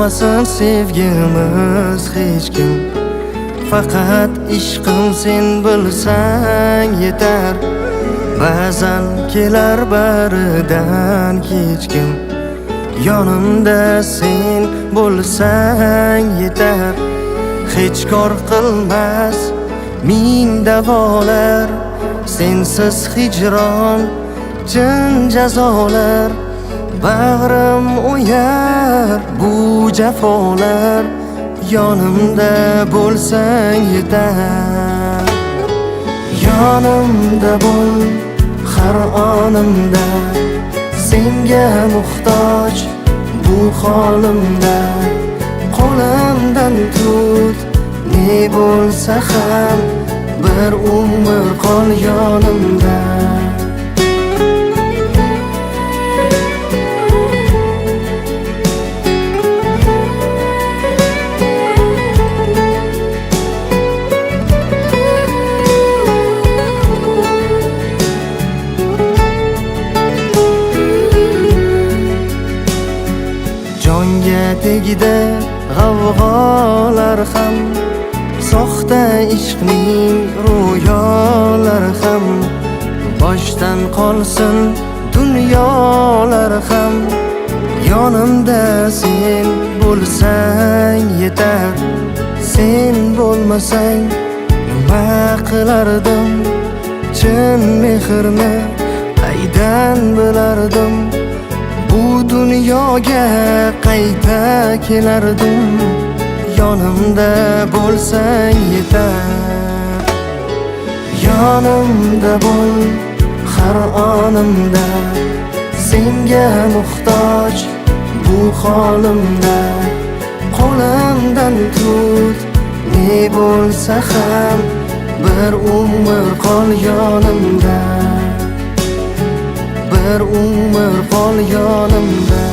Bilmasin sevgimiz hech kim, faqat ishqim sen bilsang yetar. Ba'zan kelar baridan kechkim, yonimda sen bo'lsang yetar. Hech kor qilmas ming davolar, sensiz hijron chin jazolar. Bag'rim o'yar bu jafolar, yonimda bo'lsang yetar. Yonimda bo'l har onimda, senga muhtoj bu holimda. Qo'limdan tut, ne bo'lsa ham bir umr qol yonimda. Jonga tegdi g'avg'olar ham, soxta ishqning ro'yolari ham. Boshdan qolsin dunyolar ham, yonimda sen bo'lsang yetar. Sen bo'lmasang nima qilardim, chin mehrni qaydan bilardim. Bu dunyoga qayta kelardim, yonimda bo'lsang yetar. Yonimda bo'l har onimda, senga muhtoj bu holimda. Qo'limdan tut, ne bo'lsa ham bir umr qol yonimda. Bir umr qol yonimda.